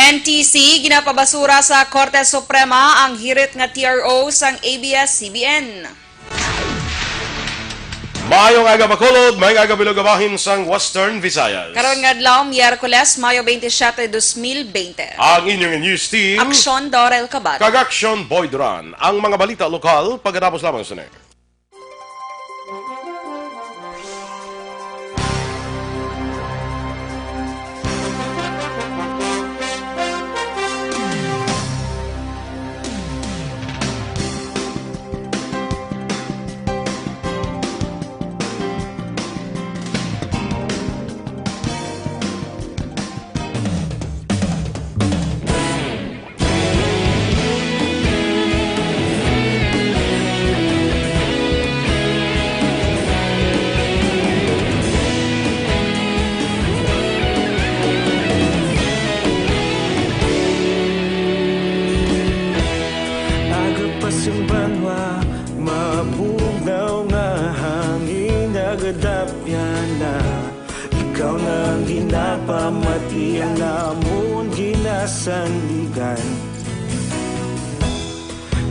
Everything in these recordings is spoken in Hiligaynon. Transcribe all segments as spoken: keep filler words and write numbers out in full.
N T C, ginapabasura sa Korte Suprema ang hirit nga T R O sang A B S C B N. Maayong aga, Bacolod. Maayong aga, Bilog, bahin sang Western Visayas. Karon nga adlaw, Miyerkules, Mayo twenty-seven, dos mil bente. Ang inyong news team, Aksyon Dorel Kabat kag Aksyon Boy Duran. Ang mga balita lokal pagkatapos lamang sini. Aga pa sing banwa, mabugnaw nga hangin nagadapyan na. Ikaw na ang ginapamati, ang amon ginasandigan.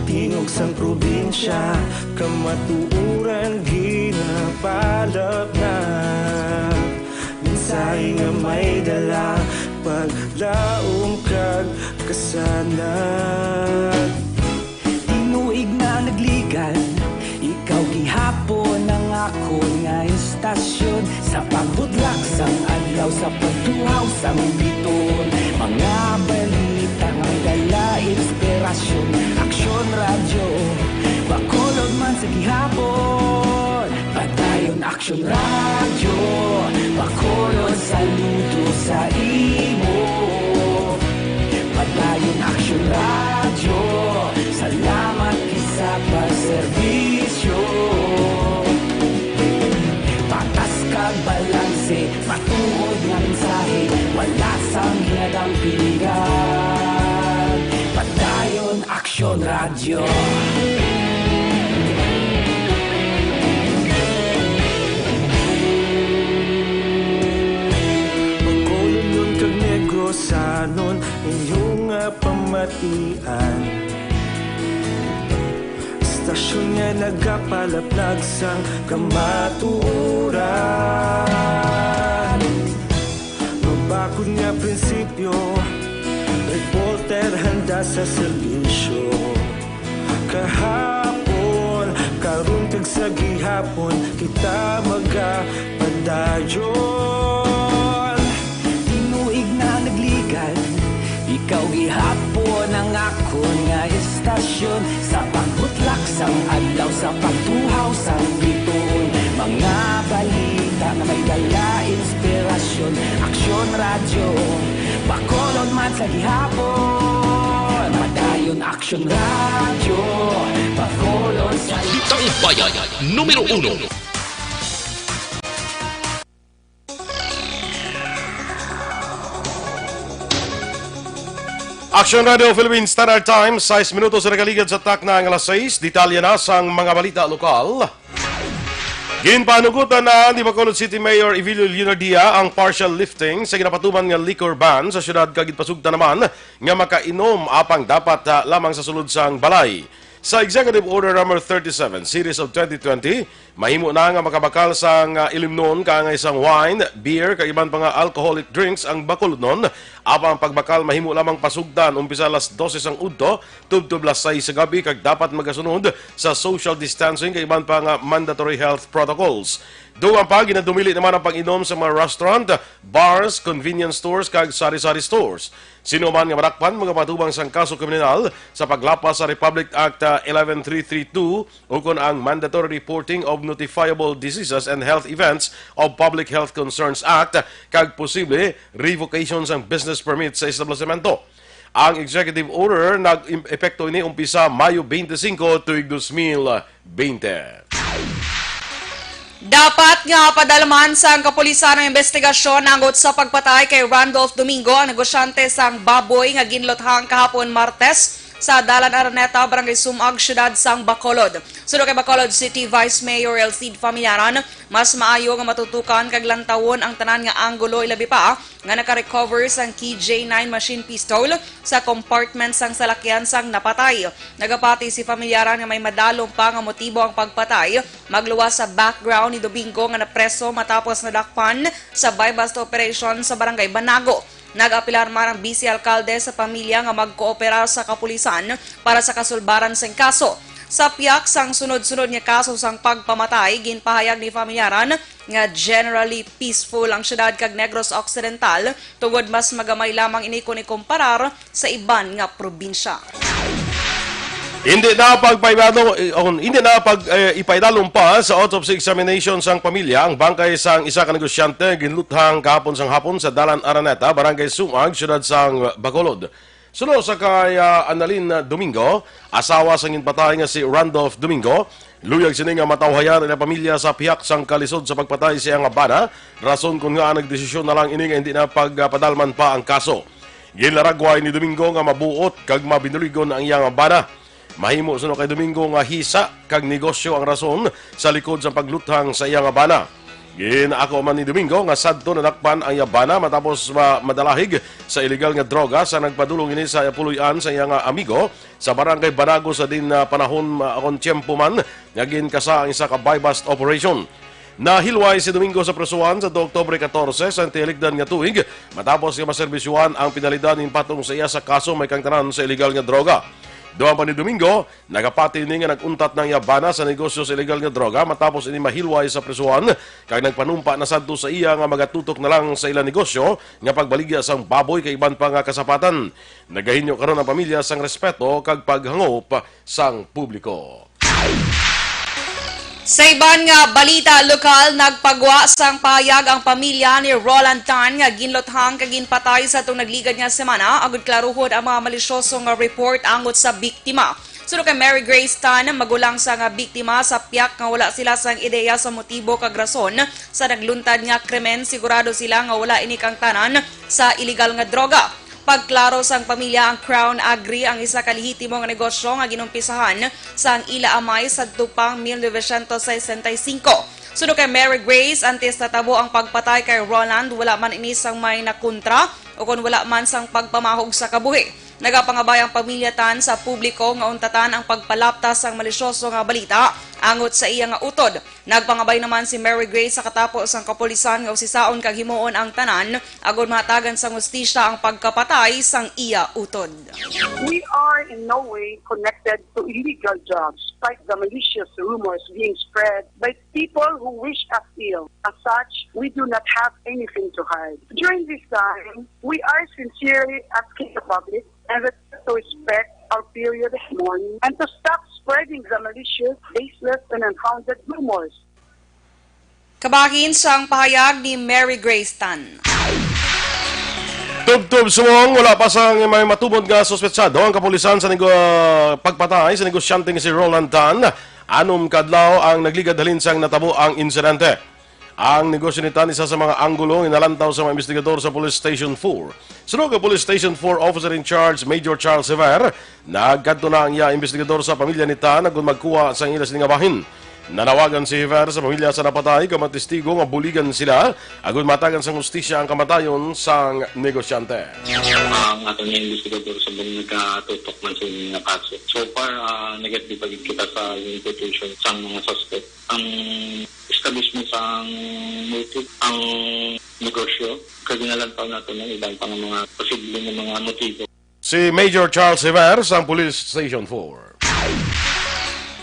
Tingog sang probinsya, kamatuoran ginapalapnag. Mensahe nga may dala, paglaom kag kasanag. Tinuig na nagligan, ikaw gihapon ang akon nga istasyon. Sa pagbutlak sang adlaw, sa pagtuhaw sang bituon, mga balita nga may dala inspirasyon. Aksyon Radyo, Bacolod man sa gihapon. Padayon Aksyon Radyo, Bacolod, saludo sa imo. Padayon Aksyon Radyo, salamat gid sa pagserbisyo. Patas kag balanse, matuod nga mensahe, wala sang ginadampingan. Padayon Aksyon Radyo. Bacolodnon kag Negrosanon, inyo nga pamatian. Istasyon nga nagapalaplag sang kamatuoran. Mabakod nga prinsipyo, reporter handa sa serbisyo. Kahapon, karon kag sa gihapon, kita magapadayon. Tinuig na nagligan, ikaw gihapon ang akon nga istasyon. Sa pagbutlak sang adlaw, sa pagtuhaw sang bituon, mga balita nga may dala inspirasyon. Aksyon Radyo, Bacolod man sa gihapon. Padayon Aksyon Radyo, Bacolod sa Balitang Bayan, numero uno. Aksyon Radio Philippine Standard Time, sais minutos na nakaligad sa takna ang alas sais. Detalye na sang mga balita lokal. Ginpanugutan na ni Bacolod City Mayor Evelio Leonardia ang partial lifting sa ginapatuman nga liquor ban sa syudad, kag ginpasugtan naman nga makainom apang dapat, ah, lamang sa sulod sang balay. Sa Executive Order Number thirty-seven, Series of twenty twenty, mahimo na nga makabakal sang, ah, ilimnon, kaangay sang wine, beer, kag iban pa nga alcoholic drinks ang Bacolodnon. Apang ang pagbakal mahimo lamang pasugtan umpisa alas dose sang udto tubtob alas sais sa gabi, kag dapat magasunod sa social distancing kag iban pa nga mandatory health protocols. Dugang pa, ginadumili naman ang pag-inom sa mga restaurant, bars, convenience stores, kag sari-sari stores. Sino man nga madakpan magapatubang sang kaso kriminal sa paglapas sa Republic Act, ah, eleven three three two, ukon ang Mandatory Reporting of Notifiable Diseases and Health Events of Public Health Concerns Act, kag posible revocation sang business permit sa establisemento. Ang executive order nag-epekto ini umpisa Mayo twenty-five, tuig dos mil bente. Dapat nga padalman sang kapulisan ang investigasyon nanggot sa pagpatay kay Randolph Domingo, ang negosyante sang baboy nga ginluthang kahapon Martes sa Dalan Araneta, Barangay Sumag, Siyudad sang Bacolod. Suno kay Bacolod City Vice Mayor Elcid Familiaran, mas maayo nga matutukan kag lantawon ang tanan nga anggulo, ilabi pa nga naka-recover sang K J nine machine pistol sa compartment sang salakyan sang napatay. Nagapati si Familiaran nga may madalom pa nga motibo ang pagpatay, magluwas sa background ni Domingo nga napreso matapos nadakpan sa buy-bust operation sa Barangay Banago. Nag-apelar man ang Vice Alkalde sa pamilya nga magkooperar sa kapulisan para sa kasulbaran sang kaso. Sa piyak sang sunod-sunod nga kaso sang pagpamatay, ginpahayag ni Familiaran nga generally peaceful ang siyudad kag Negros Occidental, tungod mas magamay lamang ini kon ikumparar sa iban nga probinsya. Hindi na pagpaidalom, eh, oh, hindi na pag eh, ipaidalom pa sa autopsy examination sang pamilya ang bangkay sang isa ka negosyante ginluthang kahapon sang hapon sa Dalan Araneta, Barangay Sumag, siyudad sang Bacolod. Suno sa kay ah, Annalyn Domingo, asawa sang ginpatay nga si Randolph Domingo, luyag sini nga matawhayan ang pamilya sa pihak sang kalisod sa pagpatay sa iyang bana, rason kon ngaa nagdesisyon na lang ini nga hindi na pagpadalman pa ang kaso. Ginlaragway ni Domingo nga mabuot kag mabinuligon ang iyang bana. Mahimo suno kay Domingo nga hisa kag negosyo ang rason sa likod sa pagluthang sa iyang bana. Gin-ako man ni Domingo nga sadto nadakpan ang iya bana matapos ma- madalahig sa iligal nga droga sa nagpadulong ini sa puloy-an sa iya nga amigo sa barangay Banago sa din na panahon ma- akon tiyempo man nga ginkasa ang isa ka buy-bust operation. Nahilway si Domingo sa prisuhan sa Oktubre katorse sa tiyalikdan nga tuig matapos nga maserbisyuhan ang penalidad ning patong sa iya sa kaso may kangtanan sa iligal nga droga. Duman pa ni Domingo, nagapati ini nga nag-untat na ang iya bana sa negosyo sa iligal nga droga matapos ini mahilway sa prisuhan kag nagpanumpa na sadto sa iya nga magatutok na lang sa ila negosyo nga pagbaligya sang baboy kag iban pa nga kasapatan. Nagahinyo karon ang pamilya sang respeto kag paghangop sang publiko. Sa iban nga balita lokal, nagpagwa sang pahayag ang pamilya ni Roland Tan nga ginluthang kag ginpatay sa atong nagligad nga semana, agud klaruhon ang mga malisyoso nga report angot sa biktima. Suno kay Mary Grace Tan, magulang sa nga biktima, sa piyak nga wala sila sang ideya sa motibo kag rason sa nagluntad nga krimen, sigurado sila nga wala ini kangtanan sa iligal nga droga. Pagklaro sang pamilya, ang Crown Agri ang isa ka lehitimo nga negosyo nga ginumpisahan sang ila amay sadto pang mil novecientos sesenta y cinco. Suno kay Mary Grace, antes natabo ang pagpatay kay Roland, wala man ini sang may nakontra o kon wala man sang pagpamahog sa kabuhi. Nagapangabay ang pamilya Tan sa publiko nga untatan ang pagpalapta sang malisyoso nga balita angot sa iya nga utod. Nagpangabay naman si Mary Grace sa katapo sang kapulisan nga usisaon kag himuon ang tanan agod mahatagan sang hustisya ang pagkapatay sang iya utod. We are in no way connected to illegal drugs, despite the malicious rumors being spread by people who wish us ill. As such, we do not have anything to hide. During this time, we are sincerely asking the public and the to respect our period of mourning and to stop spreading the malicious, baseless, and unfounded rumors. Kabahin sang pahayag ni Mary Grace Tan. Tubtob subong, wala pa sang may matumod nga suspetsado ang kapulisan sa nego- pagpatay sa negosyante nga si Roland Tan. Anom ka adlaw ang nagligad halin sang natabo ang insidente. Ang negosyo ni Tan isa sa mga anggulo nga nalantaw sa mga investigador sa Police Station four. Suno kay Police Station four Officer in Charge Major Charles Sever, nagkadto na ang iya investigador sa pamilya ni Tan agud magkuha sang ila sini nga bahin. Nanawagan si Hiver sa pamilya sa napatay kag mga testigo nga buligan sila agud matagan sang hustisya ang kamatayon sang negosyante. Ang aton nga investigador subong nagatutok man sa mga kaso. So far, ah, negative pa gid kita sa identification sang mga suspect. Ang establishment sang motive, ang negosyo, kag ginalantaw nato ng iban pang mga posible nga mga motibo. Si Major Charles Hiver sang Police Station four.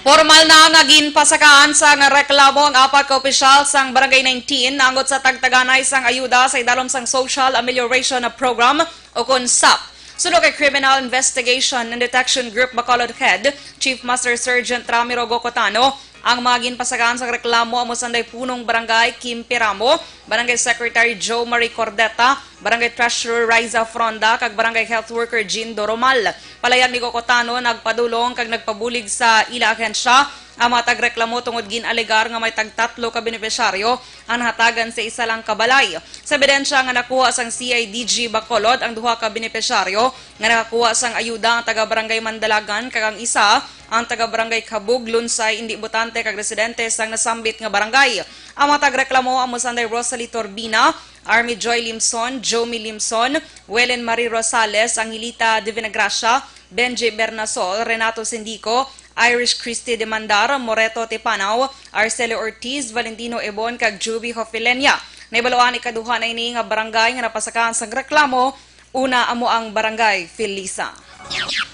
Formal na nga ginpasakaan sang reklamo ang apat ka opisyal sang Barangay nineteen angot sa tagtaganay sang ayuda sa idalom sang Social Amelioration Program o kon sap. Suno kay Criminal Investigation and Detection Group Bacolod Head Chief Master Sergeant Ramiro Gocotano, ang mga ginpasakaan sang reklamo amo sanday Punong Barangay Kimpi Ramo, Barangay Secretary Joe Marie Cordeta, Barangay Treasurer Riza Fronda, kag Barangay Health Worker Jean Doromal. Palayag ni Gocotano, nagpadulong kag nagpabulig sa ila ahensya Ang mga tagreklamo tungod gin-alegar nga may tagtatlo ka benepisyaryo ang nahatagan sa isa lang ka balay. Sa ebidensya nga nakuha sang C I D G Bacolod, ang duha ka benepisyaryo nga nakakuha sang ayuda ang taga-Barangay Mandalagan kag ang isa ang taga-Barangay Kabug, Lunsay, indi botante kag residente sang nasambit nga barangay. Ang mga tagreklamo amo sanday Rosalie Torbina, Army Joy Limson, Jomi Limson, Welen Marie Rosales, Angelita Divinagracia, Benji Bernasol, Renato Sindico, Irish Christy Demandar, Moreto Tipanaw, Arcelo Ortiz, Valentino Ebon, kag Juby Hofilenia. Naibaluan ikaduha na ini nga barangay nga napasakaan sang reklamo. Una amo ang Barangay Felisa.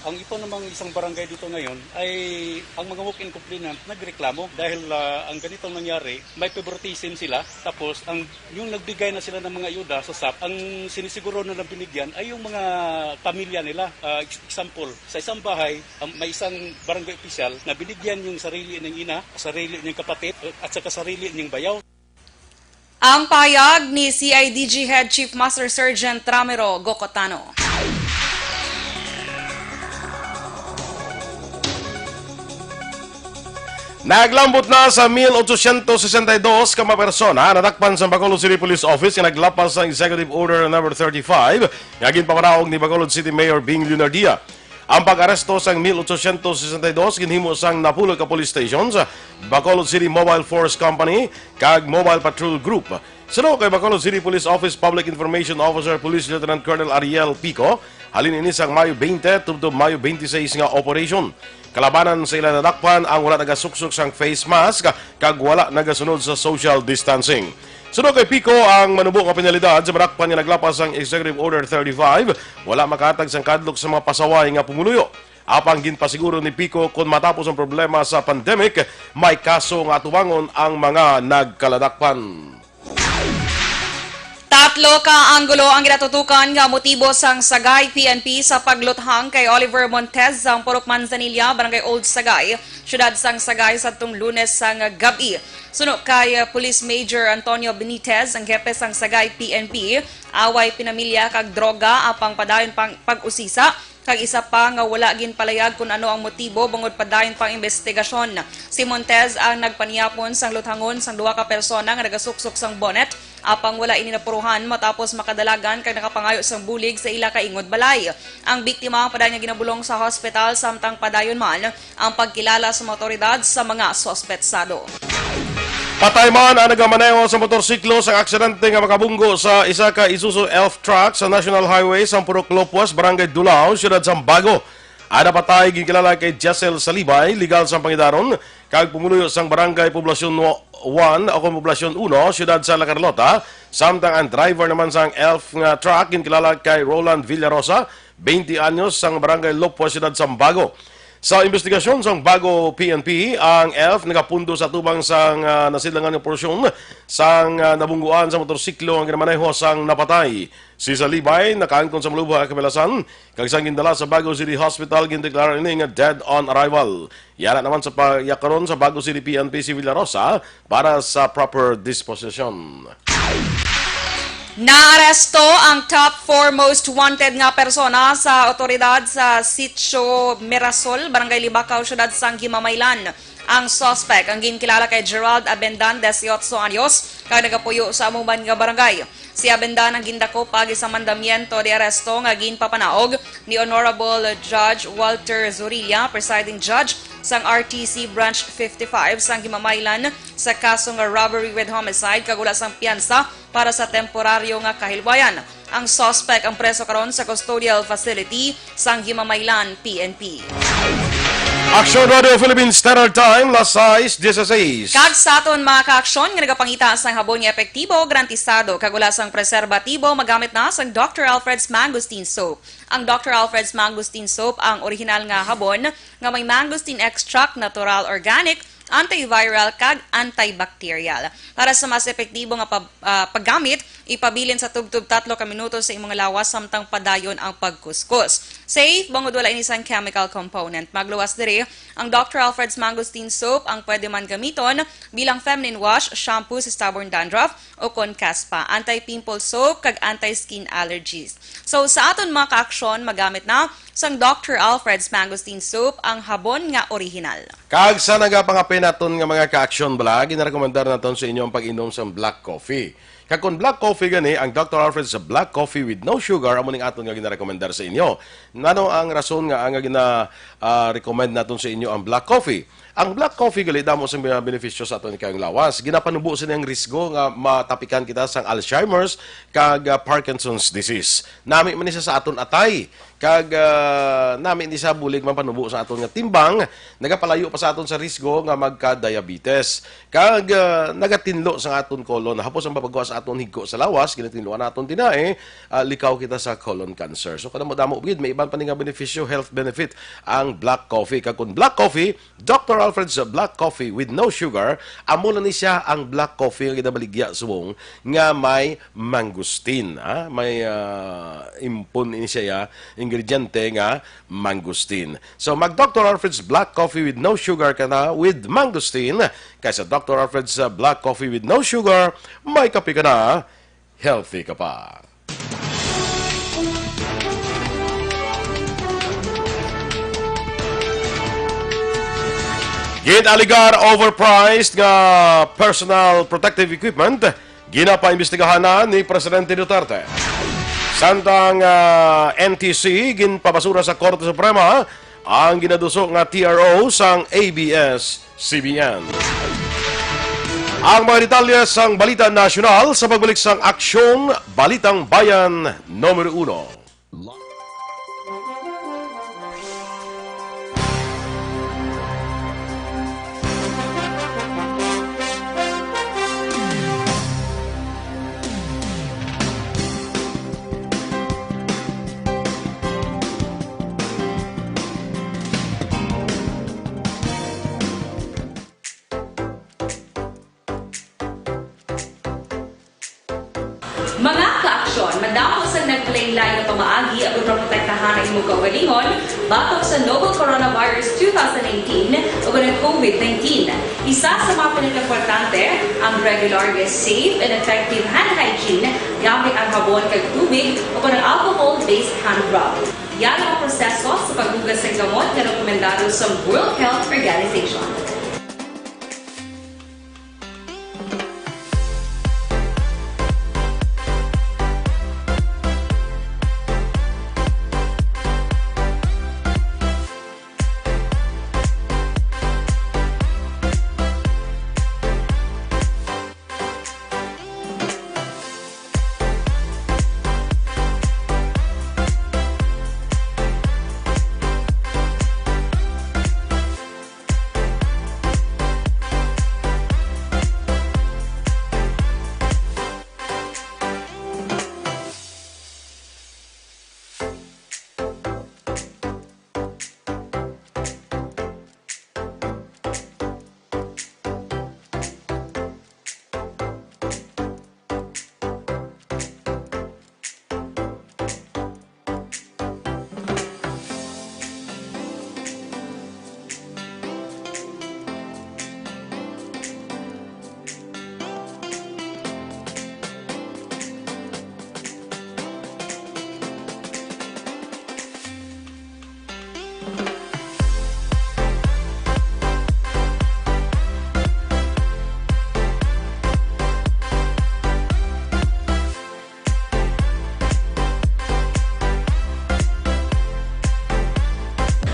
Ang ito namang isang barangay dito ngayon ay ang mga walk-in complainant nagreklamo dahil, ah, ang ganitong nangyari, may favoritism sila. Tapos ang, yung nagbigay na sila ng mga ayuda sa sap, ang sinisiguro na binigyan ay yung mga pamilya nila. Ah, ex-, example, sa isang bahay, ang, may isang barangay opisyal na binigyan yung sarili ng ina, sarili niyang kapatid, at saka sarili niyang bayaw. Ang pahayag ni C I D G Head Chief Master Sergeant Ramiro Gokotano. Naglambot na sa mil ochocientos sesenta y dos ka mga persona nadakpan sa Bacolod City Police Office nga naglapas sang Executive Order Number thirty-five nga ginpamanaog ni Bacolod City Mayor Bing Leonardia. Ang pag-aresto sang mil ochocientos sesenta y dos ginhimo sang napulo ka police stations, Bacolod City Mobile Force Company, kag Mobile Patrol Group. Suno kay Bacolod City Police Office Public Information Officer Police Lieutenant Colonel Ariel Pico, halin ini sang Mayo twenty tubtob Mayo twenty-six nga operation. Kalabanan sa ila nadakpan ang wala nagasuksok sang face mask kag wala nagasunod sa social distancing. Suno kay Pico, ang manubo nga penalidad sa madakpan nga naglapas sang Executive Order thirty-five wala makahatag sang kadlok sa mga pasaway nga pumuluyo. Apang ginpasiguro ni Pico, kon matapos ang problema sa pandemic, may kaso nga atubangon ang mga nagkaladakpan. Tatlo ka anggulo ang ginatutukan nga motibo sang Sagay P N P sa pagluthang kay Oliver Montez sang Purok Manzanilla, Barangay Old Sagay, siyudad sang Sagay, sadtong Lunes sang gab-i. Suno kay, uh, Police Major Antonio Benitez, ang hepe sang Sagay P N P, away pinamilya kag droga, apang padayon pang pag-usisa kag isa pa nga wala ginpalayag kon ano ang motibo bangod padayon pang imbestigasyon. Si Montez ang nagpaniyapon sang luthangon sang duha ka persona nga nagasuksok sang bonnet, apang wala ini napuruhan matapos makadalagan kag nakapangayo sang bulig sa ila ka ingod balay. Ang biktima ang padayon nga ginabulong sa hospital, samtang padayon man ang pagkilala sa mga awtoridad sa mga suspetsado. Patay man ang nagamaneho sa motorsiklo sa aksidente nga makabunggo sa isa ka Isuzu Elf truck sa National Highway sa Purok Lopuas, Barangay Dulao, Siyudad Sambago. Ang napatay ginkilala kay Jessel Salibay, legal sang pangidaron, kag pumuluyo sang Barangay Poblacion one o kon Poblacion uno, Siyudad sa La Carlota, samtang ang driver naman sang Elf nga truck ginkilala kay Roland Villarosa, twenty anyos, sang Barangay Lopuas, Siyudad Sambago. Sa imbestigasyon sang Bago P N P, ang Elf nagapundo sa tubang sang, ah, nasidlangan nga porsyon sang, ah, nabungguan sa motorsiklo nga ginamaneho sang napatay. Si Salibay nakaangkon sa malubha nga kamalasan, kag sang gindala sa Bago City Hospital, gindeklara ini nga dead on arrival. Yara naman sa pagyakan sa Bago City P N P si Villarosa para sa proper disposition. Naaresto ang top four most wanted nga persona sa awtoridad sa Sitio Mirasol, Barangay Libacao, Siyudad sang Himamaylan. Ang suspect ang ginkilala kay Gerald Abendan, dieciocho anyos, kag nagapuyo sa amo man nga barangay. Si Abendan ang gindakop paagi sa mandamiento de arresto nga ginpapanaog ni Honorable Judge Walter Zorilla, presiding judge sang R T C Branch fifty-five sang Himamaylan sa kaso nga robbery with homicide kag wala sang piyansa para sa temporaryo nga kahilwayan. Ang suspect ang preso karon sa custodial facility sang Himamaylan P N P. Aksyon Radio Philippine Standard Time, las sais dieciséis. Kag sa aton mga kaaksyon nga nagapangita sang habon nga epektibo, garantisado, kag wala sang preserbatibo, magamit na sang Doctor Alfred's Mangosteen Soap. Ang Doctor Alfred's Mangosteen Soap ang orihinal nga habon nga may mangosteen extract, natural, organic, antiviral, kag antibacterial. Para sa mas epektibo nga pab-, ah, paggamit, ipabilin sa tubtob tatlo ka minuto sa imong lawas samtang padayon ang pagkuskos. Safe, bangod wala ini sang chemical component. Magluwas diri, ang Doctor Alfred's Mangosteen Soap ang pwede man gamiton bilang feminine wash, shampoo sa stubborn dandruff, o kon kaspa, anti-pimple soap, kag anti-skin allergies. So, sa aton mga kaaksyon, magamit na sang Doctor Alfred's Mangosteen Soap, ang habon nga orihinal. Kag sa nagapangapin naton nga mga ka-aksyon bala, ginarekomendar naton sa inyo ang pag-inom sang black coffee. Kag kon black coffee gani, ang Doctor Alfred's Black Coffee with no sugar amo ning aton nga ginarekomendar sa inyo. Ngano ang rason nga ang gina, ah, recommend naton sa inyo ang black coffee? Ang black coffee gali damo sang mga benepisyo sa aton kayong lawas. Ginapanubo sini ang risgo nga matapikan kita sang Alzheimer's kag, ah, Parkinson's disease. Nami man ni siya sa aton atay. Kag, ah, nami ni sa bulig mapanubo sa aton nga timbang, nagapalayo pa sa aton sa risgo nga magka-diabetes. Kag, ah, nagatinlo sa aton kolon, hapos ang papagawa sa aton higko sa lawas, ginatinluan naton tinai, ah, likaw kita sa colon cancer. So, kadamo-damo gid, may iban pa ni nga benepisyo, health benefit, ang black coffee. Kag kung black coffee, Doctor Alfred's Black Coffee with no sugar, amo na ni siya ang black coffee nga ginabaligya subong nga may mangosteen, ha? May, ah, impon ini siya, ya, ingrediente nga mangosteen. So, mag Doctor Alfred's Black Coffee with no sugar ka na with mangosteen, kaysa Doctor Alfred's, ah, Black Coffee with no sugar, may kape ka na, healthy ka pa. Gin-alegar overpriced nga personal protective equipment, ginapaimbestigahan na ni Presidente Duterte. Samtang, ah, N T C ginpabasura sa Korte Suprema ang ginaduso nga T R O sang A B S C B N. Ang mga detalye sang balita nasyonal sa pagbalik sang Aksyong Balitang Bayan Numero Uno. Mga ka-aksyon, madamo sang nagkalainlain nga pamaagi aron maprotektahan ang imong kaugalingon batok sa novel coronavirus two thousand nineteen o ang COVID nineteen. Isa sa mga pinakaimportante, ang regular nga safe and effective hand hygiene gamit ang habon kag tubig o ang alcohol-based hand rub. Yari ang proseso sa paghugas sang gamot nga rekomendado sa World Health Organization.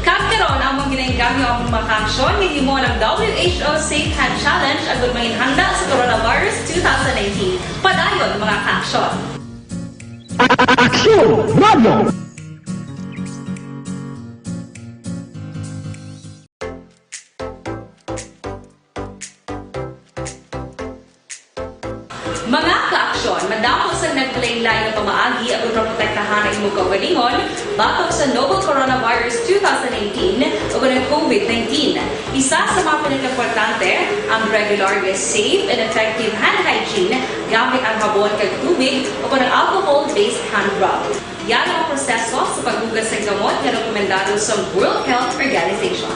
Kag karon, amon ginaengganyo ang mga kaaksyon nga himo ng W H O Safe Hand Challenge agud manginhanda sa coronavirus two thousand nineteen. Padayon, mga kaaksyon. Aksyon Radio! Mga kaaksyon, madamo sang nagkalainlain nga pamaagi aron maprotektahan ang imong kaugalingon batok sa novel coronavirus two thousand nineteen o ang COVID nineteen. Isa sa mga pinakaimportante, ang regular nga safe and effective hand hygiene gamit ang habon kag tubig o ang alcohol-based hand rub. Yari ang proseso sa paghugas sang gamot nga rekomendado sa World Health Organization.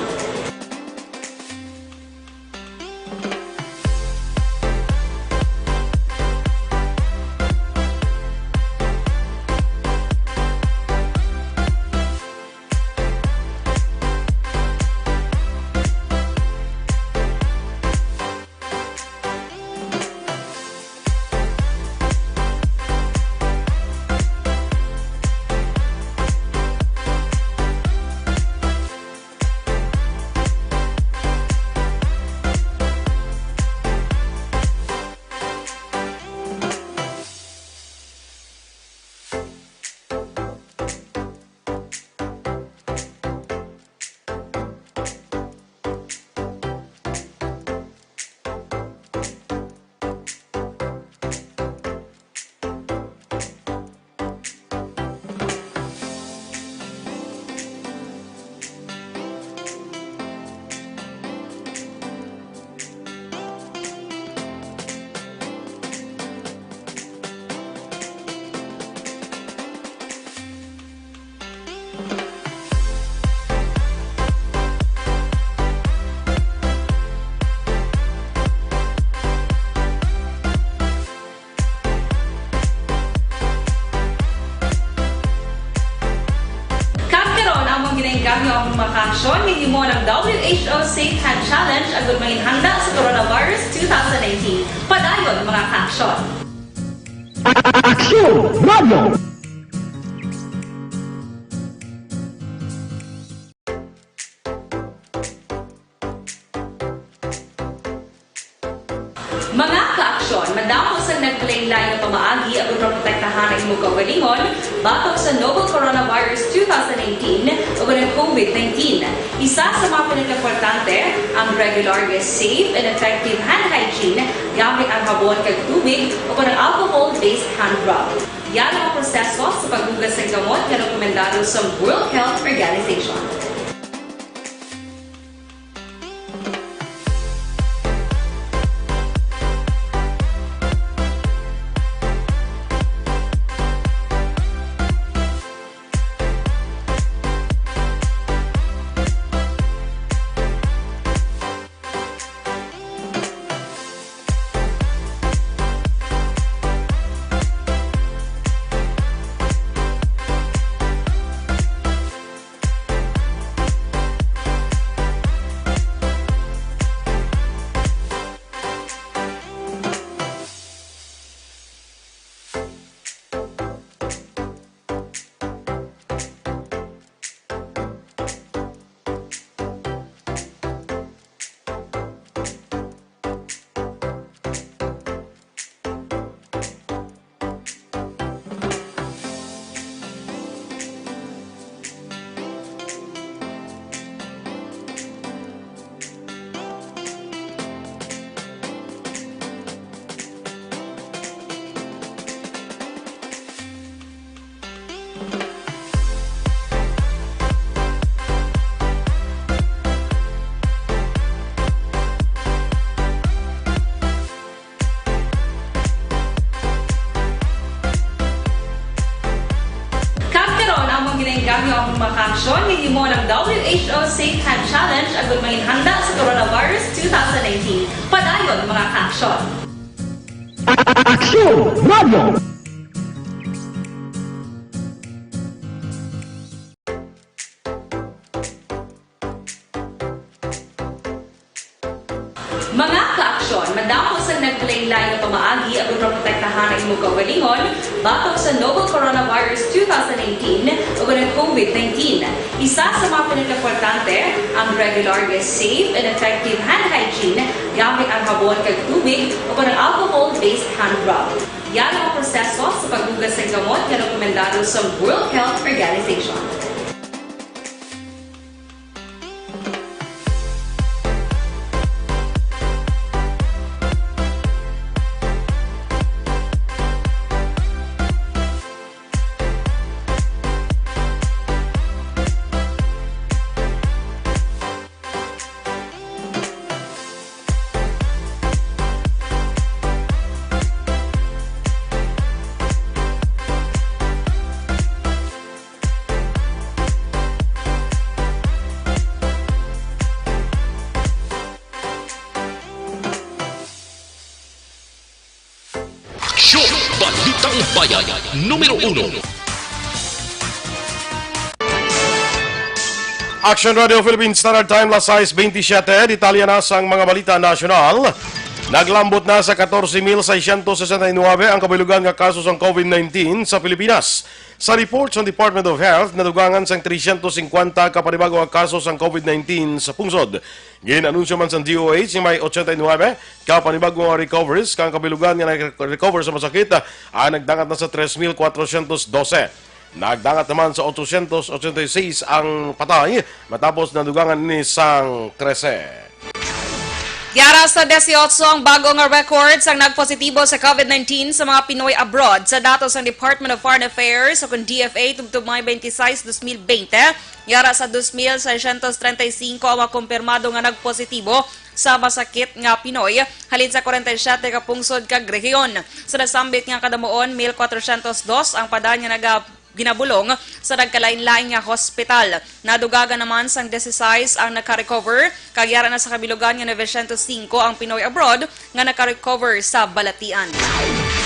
Ang mga kaaksyon, hinimo ng W H O Safe Hand Challenge agud manginhanda sa Coronavirus two thousand nineteen. Padayon, mga kaaksyon. Aksyon Radio! Mga kaaksyon, madamo sang naglain-lain nga pamaagi aron maprotektahan ang imong kaugalingon batok sa novel coronavirus two thousand nineteen ug ang COVID nineteen. Isa sa mga pinakaimportante, ang regular nga safe and effective hand hygiene gamit ang habon kag tubig o ang alcohol-based hand rub. Yara ang proseso sa paghugas sang kamot nga rekomendado sa World Health Organization. Kag karon, amon ginainggam ang mga kaaksyon nga hinimo ng W H O Safe Hand Challenge agud manginhanda sa Coronavirus two thousand nineteen. Padayon, mga kaaksyon. Aksyon Radio! Mga kaaksyon, madamo sang naglain-lain nga pamaagi aron maprotektahan ang imong kaugalingon batok sa novel coronavirus two thousand nineteen ug ang COVID nineteen. Isa sa mga pinakaimportante, ang regular nga safe and effective hand hygiene gamit ang habon kag tubig o ang alcohol-based hand rub. Yara ang proseso sa paghugas sang kamot nga rekomendado sa World Health Organization. Aksyon! Balitang Bayan, numero uno. Action Radio Philippine Standard Time, las sais bentisiete. Detalye na sang mga balita nasyonal. Naglambot na sa katorse mil seiscientos sesenta y nuebe ang kabilugan nga kaso sang COVID nineteen sa Pilipinas. Sa report sang Department of Health, nadugangan sang trescientos cincuenta ka panibago nga kaso sang COVID nineteen sa pungsod. Gin-anunsyo man sang D O H nga may ochenta y nuebe ka panibago nga recoveries, kang kabilugan nga nag-recover sa masakit, ah, nagdangat na sa tres mil kwatrocientos dose. Nagdangat naman sa ochocientos ochenta y seis ang patay, matapos nadugangan ini sang trese. Yara sa dieciocho ang bago nga record sang nagpositibo sa COVID nineteen sa mga Pinoy abroad. Sa datos sang Department of Foreign Affairs o kon D F A, tubtob May twenty-six, dos mil bente, yara sa dos mil seiscientos treinta y cinco ang mga kumpirmado nga nagpositibo sa masakit nga Pinoy halin sa kwarenta y siyete ka pungsod kag rehiyon. Sa nasambit nga kadamuon, mil kwatrocientos dos ang patay nga naga-, ginabulong sa nagkalain-lain nga hospital. Nadugagan naman sang dieciséis ang nagka-recover, kag yara na sa kabilugan nga novecientos singko ang Pinoy abroad nga nagka-recover sa balatian.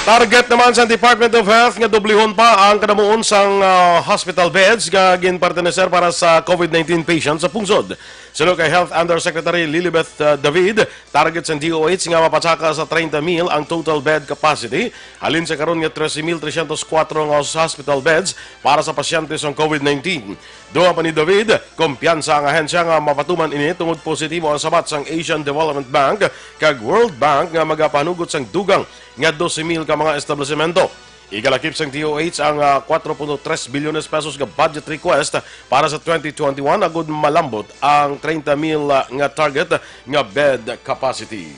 Target naman sa Department of Health nga dublihon pa ang kadamuon sang, ah, hospital beds nga ginperteneser para sa COVID nineteen patients sa pungsod. Suno kay Health Undersecretary Lilibeth, ah, David, target sang D O H nga mapatsaka sa treinta mil ang total bed capacity, halin sa karon nga trese mil tresyentos kuwatro nga hospital beds para sa pasyente sang COVID nineteen. Dugang pa ni David, kumpiyansa ang ahensya nga mapatuman ini tungod positibo ang sabat sang Asian Development Bank kag World Bank nga magapanugot sang dugang nga dose mil ka mga establisemento. Ikalakip sang D O H ang, ah, kuwatro punto tres bilyones pesos nga budget request para sa twenty twenty-one agud malambot ang treinta mil, ah, nga target nga bed capacity.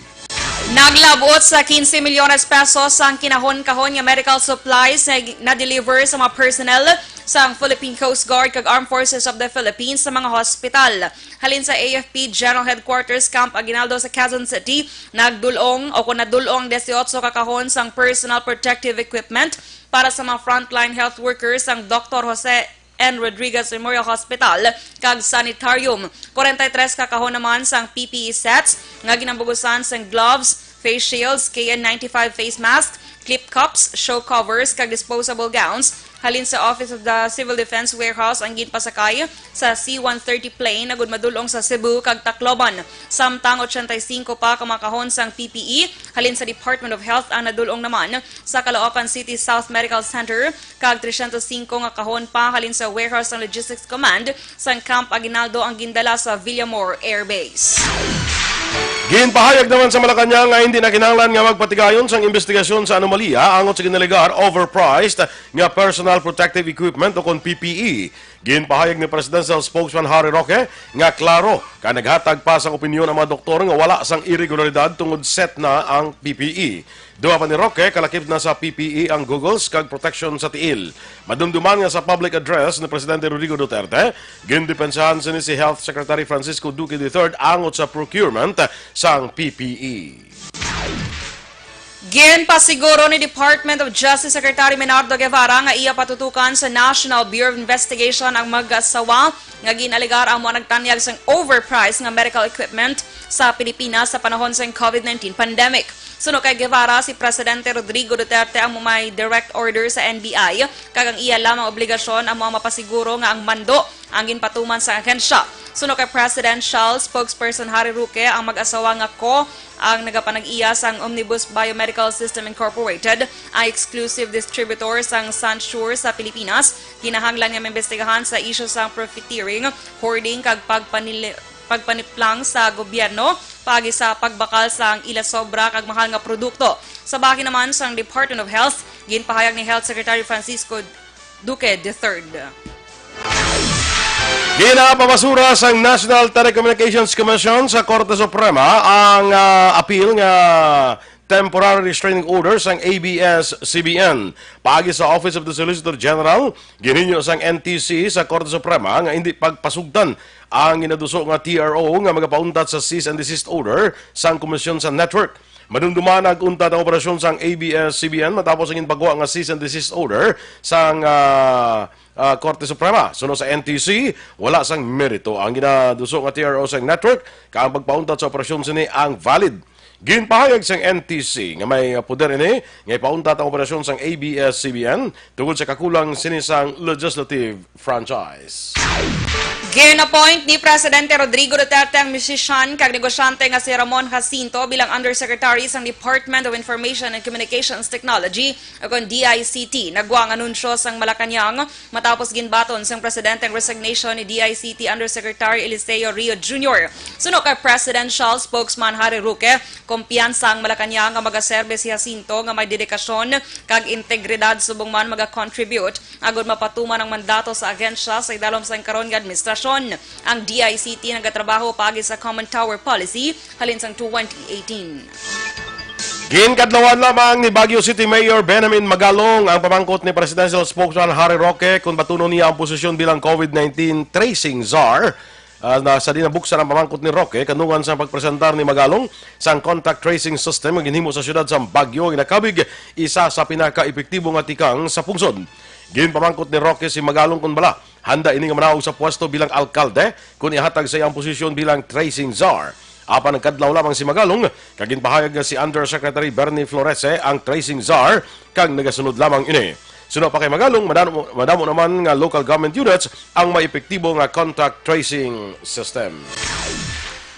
Naglabot sa quince milyones pesos ang kinahon-kahon nga medical supplies nga na-deliver sa mga personnel sang Philippine Coast Guard kag Armed Forces of the Philippines sa mga hospital. Halin sa A F P General Headquarters Camp Aguinaldo sa Quezon City, nagdul-ong o kung nadul-ong disiotso ka kahon sang personal protective equipment para sa mga frontline health workers sang Doktor Jose N. Rodriguez Memorial Hospital kag Sanitarium. Kwarenta y tres ka kahon naman sang P P E sets nga ginambugusan sang gloves, face shields, K N ninety-five face mask, clip cups, show covers, kag disposable gowns halin sa Office of the Civil Defense Warehouse ang ginpasakay sa C one thirty plane agud madul-ong sa Cebu kag Tacloban. Samtang ochenta y cinco pa ka mga kahon sang P P E halin sa Department of Health ang nadul-ong naman sa Caloocan City South Medical Center, kag tresyentos singko nga kahon pa halin sa warehouse sang Logistics Command sang Camp Aguinaldo ang gindala sa Villamor Air Base. Ginpahayag naman sa Malacañang nga hindi na kinahanglan nga magpatigayon sang imbestigasyon sa anomalya angot sa ginalegar overpriced nga personal protective equipment o kon P P E. Ginpahayag ni Presidential Spokesman Harry Roque nga klaro ka naghatag pa sang opinyon ang mga doktor nga wala sang iregularidad tungod set na ang P P E. Duha pa ni Roque, kalakip na sa P P E ang goggles kag protection sa tiil. Madumduman nga sa public address ni Presidente Rodrigo Duterte, gindepensahan sini si Health Secretary Francisco Duque the third angot sa procurement sang P P E. Ginpasiguro ni Department of Justice Secretary Menardo Guevara nga iya patutukan sa National Bureau of Investigation ang mag-asawa nga ginalegar amo ang nagtanyag sang overpriced nga medical equipment sa Pilipinas sa panahon sang COVID nineteen pandemic. Suno kay Guevara, si Presidente Rodrigo Duterte ang may direct order sa N B I, kag ang iya lamang obligasyon amo ang mapasiguro nga ang mando ang ginpatuman sa ahensya. Suno kay Presidential Spokesperson Harry Roque, ang mag-asawa nga Ko ang nagapanag-iya sang Omnibus Biomedical System Incorporated, ang exclusive distributor sang Sansure sa Pilipinas, kinahanglan nga maimbestigahan sa isyu sang profiteering, hoarding, kag pagpanili-, pagpaniplang sa gobyerno paagi sa pagbakal sang ila sobra kag mahal nga produkto. Sa bahin naman sang Department of Health, ginpahayag ni Health Secretary Francisco Duque the third. Ginapabasura sang National Telecommunications Commission sa Korte Suprema ang, ah, apil nga temporary restraining order sang A B S C B N. Paagi sa Office of the Solicitor General, ginhinyo sang N T C sa Korte Suprema nga hindi pagpasugtan ang ginaduso nga T R O nga magapauntat sa cease and desist order sang Komisyon sa Network. Madumduman ang untat ang operasyon sang A B S C B N matapos ang ginpagwa nga cease and desist order sang, ah, ah, Korte Suprema. Suno sa N T C, wala sang merito ang ginaduso nga T R O sang network, kag ang pagpauntat sa operasyon sini ang valid. Ginpahayag sang N T C nga may, ah, poder ini nga ipauntat ang operasyon sang A B S C B N tungod sa kakulang sini sang legislative franchise. Gin-appoint ni Presidente Rodrigo Duterte ang musician kag negosyante nga si Ramon Jacinto bilang Undersecretary sang Department of Information and Communications Technology, o kon D I C T. Nagwa ang anunsyo sang Malacañang matapos ginbaton sang Presidente ang resignation ni D I C T Undersecretary Eliseo Rio Junior. Suno kay Presidential Spokesman Harry Roque, kumpiyansa ang Malacañang nga magaserbe si Jacinto nga may dedikasyon kag integridad subong man magakontribute agud mapatuman ang mandato sa agensya sa idalom sang karon nga administrasyon. Ang D I C T nagatrabaho paagi sa Common Tower Policy halin sang twenty eighteen. Ginkadlawan lamang ni Baguio City Mayor Benjamin Magalong ang pamangkot ni Presidential Spokesman Harry Roque kung batunon niya ang posisyon bilang COVID nineteen tracing czar. Ah, na, sa dinabuksan ang pamangkot ni Roque, kanungan sang pagpresentar ni Magalong sang contact tracing system nga ginhimo sa siyudad sang Baguio, ginakabig isa sa pinakaepektibo nga tikang sa pungsod. Ginpamangkot ni Roque si Magalong kung bala handa ini nga manaog sa pwesto bilang alkalde kung ihatag sa iya ang posisyon bilang tracing czar. Apan nagkadlaw lamang si Magalong, kag ginpahayag nga si Undersecretary Bernie Florece ang tracing czar, kag nagasunod lamang ini. Suno pa kay Magalong, madamo, madamo naman nga local government units ang may epektibo nga contact tracing system.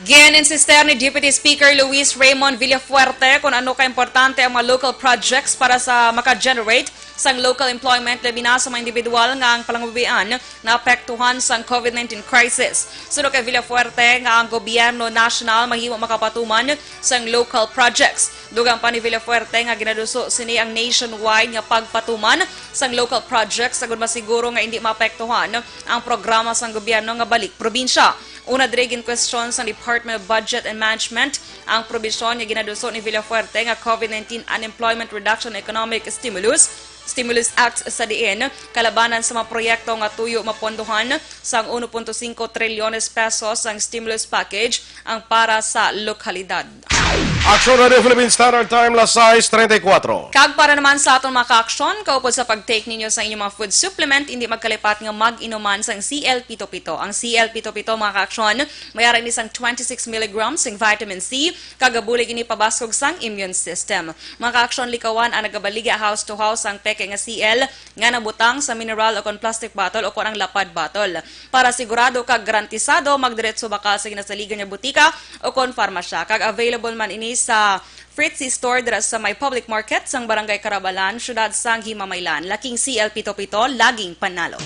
Gin-insister ni Deputy Speaker Luis Raymond Villafuerte kung ano kaimportante ang mga local projects para sa maka-generate sang local employment, labi na sa mga individual nga ang palangabuhian naapektuhan sang COVID nineteen crisis. Suno kay Villafuerte nga ang gobyerno nasyonal mahimo makapatuman sang local projects. Dugang pa ni Villafuerte nga ginaduso sini ang nationwide nga pagpatuman sang local projects agud masiguro nga indi maapektuhan ang programa sang gobyerno nga Balik Probinsya. Una diri, ginkwestiyon sang Department of Budget and Management ang probisyon nga ginaduso ni Villafuerte nga COVID nineteen Unemployment Reduction Economic Stimulus, Stimulus Act, sa diin kalabanan sa mga proyekto nga tuyo mapondohan sang uno punto singko trilyones pesos ang stimulus package ang para sa lokalidad. Aksyon Radio Philippine Standard Time, las sais treinta y cuatro. Kag para naman sa aton mga kaaksyon, kaupod sa pag-take ninyo sa inyong mga food supplement, hindi magkalipat nga mag-inuman sang C L pito pito. Ang C L pito pito, mga kaaksyon, may ara ini sang twenty-six milligrams sing vitamin C, kag gabulig ini pabaskog sang immune system. Mga kaaksyon, likawan ang nagabaligya house to house ang peke nga C L nga nabutang sa mineral o kon plastic bottle o kon ang lapad bottle. Para sigurado kag garantisado, magdiretso bakal sa ginasaligan nga butika o kon farmasya, kag available man ini sa Fritzy Store dira sa may public market sang Barangay Carabalan, Syudad sang Himamaylan. Laking C L pito pito, laging panalo.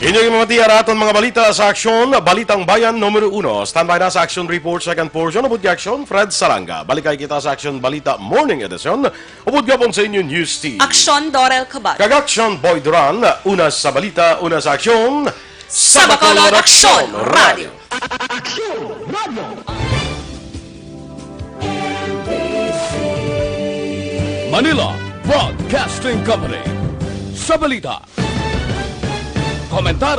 Inyo ginamatian aton mga balita sa Aksyon, Balitang Bayan numero uno. Standby na sa Aksyon Report, second portion, ubod kay Aksyon, Fred Salanga. Balik kay kita sa Aksyon Balita Morning Edition, ubod gihapon sa inyo News Team. Aksyon, Dorel Cabal. Kag Aksyon, Boy Duran. Una sa balita, una sa aksyon, sa Bacolod Aksyon Radio. Aksyon Radio. Manila Broadcasting Company. Sa balita, komentaryo,